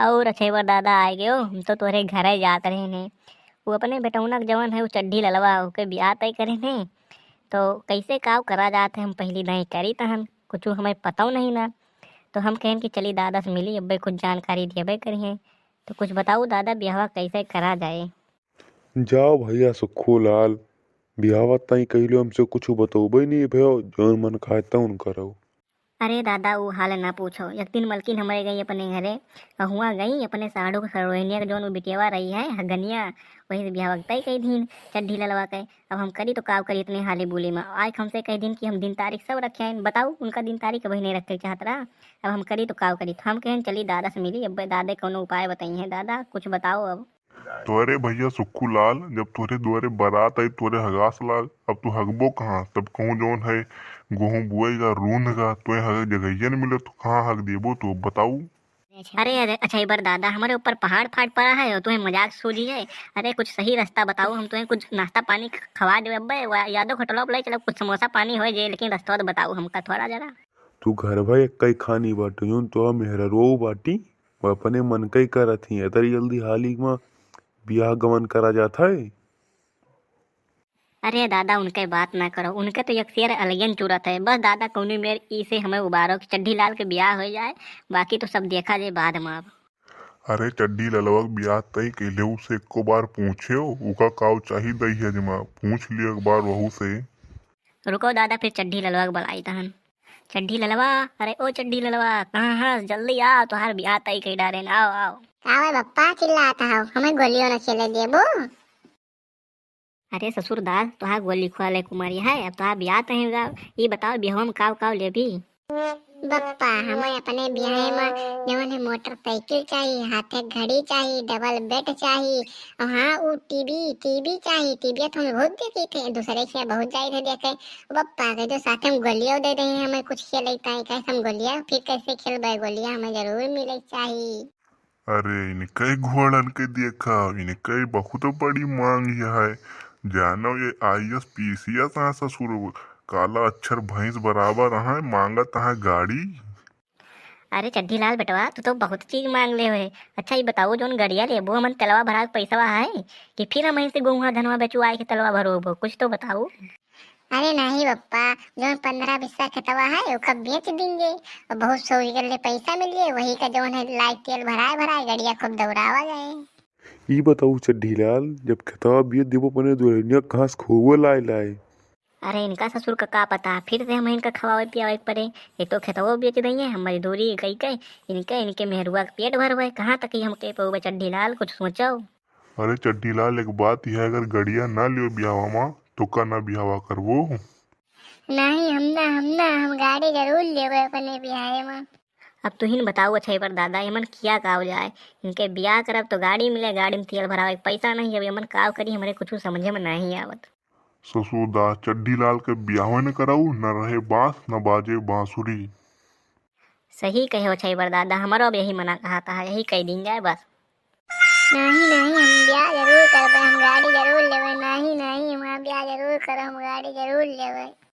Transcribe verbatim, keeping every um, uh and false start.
और अछैबर दादा आए गयो, हम तो तोहरे घरे जात रहे ने। वो अपने बेटौना के जवन है, वो चड्ढी ललवा, ओके बियाह तय करे ने। तो कैसे काव करा जात है, हम पहली नहीं करी तहन, कुछ हमें पता नहीं ना। तो हम कहन कि चली दादा से मिली, अब्बे कुछ जानकारी देबे करी है। तो कुछ बताओ दादा, बियाहवा कैसे करा जाए? जाओ भैया सुखू लाल, बियाहवा तय कैलो, हमसे कुछ बतौबे नहीं भयो, जौन मन कहे तौन करो। अरे दादा, ऊ हाल ना पूछो। एक दिन मलकिन हमरे गई अपने घरे, और हुआ गई अपने साढ़ू के सरोहिनिया के जौन ऊ बिटियावा रही है, हगनिया, वही से बियाह तय कई दिन चड्ढी ललवा के। अब हम करी तो काव करी इतने हाली बोली में। आज हमसे कह दिन कि हम दिन तारीख सब रखे हैं, बताओ उनका दिन तारीख वही नहीं रखे चाहत रहा। अब हम करी तो काव करी, तो हम कहें चली दादा से मिली, अब दादा कौनो उपाय बताई है, दादा कुछ बताओ अब। तोरे भैया सुक्खू लाल, जब तोरे दुआरे बारात आई, तोरे हगास लाग, अब तू हगबो कहाँ? सब कहूँ जौन है, गोहूँ बुआई गा, रूंध गा, तोहे हगे जगहिया न मिले, तो कहाँ हग देबो तू? अब बताऊ। अरे, अरे, अछैबर दादा, हमरे ऊपर पहाड़ फाट पड़ा है और तुम्हें मजाक सूझी है। अरे, कुछ सही रास्ता बताओ, हम तुम्हें कुछ नाश्ता पानी ख-, खवा देबे। अब्बे, वा-, यादव होटल पर ले चलो, कुछ समोसा पानी हो जाए, लेकिन रास्ता तो बताओ हमका थोड़ा जरा। तू घर भर एक कई खानी बाटू, जौन तो मेहररुआ बाटी, वो अपने मन कई करत ही, इतनी जल्दी हाली में बियाह गमन करा जात है। अरे दादा, उनके बात ना करो, उनके तो एक शेर अलगेन चुरत है। बस दादा, कौनी मेर ई से हमें उबारो कि चड्ढी लाल के बियाह हो जाए, बाकी तो सब देखा जाए बाद में। अब अरे चड्ढी ललवा के बियाह तय कैले, उसे एको बार पूछे हो, उका काव चाही दहेज में, पूछ लियो एक बार वहू से। रुको दादा, फिर चड्ढी ललवा के बुलाई तहन। चड्ढी ललवा, अरे ओ चड्ढी ललवा, कहाँ हस? जल्दी आओ, तोहार बियाह तय कई डारे न, आओ, आओ। का वे बप्पा चिल्लात हव, हमें गोलियों न खेले देबो? अरे ससुर दास, तोहार गोली खुआ ले कुमारी है, अब तोहार बियाह तय होगा। ई बताओ, बियाह में काव काव लेबी? बप्पा, हमें अपने बियाह में जवन है मोटरसाइकिल चाही, हाथे घड़ी चाही, डबल बेड चाही, और हाँ, ऊ टीवी, टीवी चाही, टीवी तो हम बहुत देखी थे, दूसरे के बहुत जाई थे देखे। ओ बप्पा, के जो साथे में गोलियों दे दे, हमें कुछ खेले ताई, कैसे हम गोलियां, फिर कैसे खेलबे गोलियां, हमें जरूर मिले चाही। अरे, इनके घोड़न के देखा, इनके बहुत बड़ी मांग है। जानो ये I A S, P C S हैं ससुर, काला अक्षर भैंस बराबर हैं, मांगत हैं गाड़ी। अरे चड्ढी लाल बेटवा, तू तो बहुत चीज मांग ले है। अच्छा, ये बताओ, जौन गड़िया लेबो, हमन तेलवा भरा के पैसवा है कि फिर हम ऐसे गोहुआ धनवा बेचुआए के तेलवा भरोबो? कुछ तो बताओ। अरे नहीं बप्पा, जौन पन्द्रह बीसा खेतवा है, ओका बेच देंगे और बहुत सौ के लिए पैसा मिल जाए, वही का जौन है लाई तेल भराए भराए गड़िया खूब दौड़ावा जाए। ई बताऊ चड्ढी लाल, जब खेतवा बेच देबो अपने दुल्हनिया घास खोबो लाए लाए। अरे इनका ससुर का का पता, फिर से हम इनका खवावे पियावे के पड़े। ये तो खेतवा बेच देंगे, हम मजदूरी कई के इनके, इनके मेहरुआ के पेट भरवे। कहाँ तक ही हम कह पाऊबे चड्ढी लाल, कुछ सोचो। अरे चड्ढी लाल, एक बात यह, अगर गड़िया ना लियो बियाहवा मा, तो का ना बियाहवा करबो? नहीं, हम ना, हम ना, हम गाड़ी जरूर लेबे अपने बियाहे मा। अब तुहिन बताओ, अच्छा, एक बार दादा, एमन किया काव जाए? इनके बियाह करब तो गाड़ी मिले, गाड़ी में तेल भरावे के पैसा नहीं, अब एमन काव करी, हमरे कुछ समझे में नहीं आवत। ससुर दास, चड्ढी लाल के बियाहवे न कराऊ, न रहे बांस, न बाजे बांसुरी। सही कहे हो छईबर दादा, हमरो अब यही मना कहा था, यही कह दीन जाए बस। नहीं, नहीं, हम ब्याह जरूर करबे, हम गाड़ी जरूर लेबे। नहीं, नहीं, हम ब्याह जरूर करब, हम गाड़ी जरूर लेबे।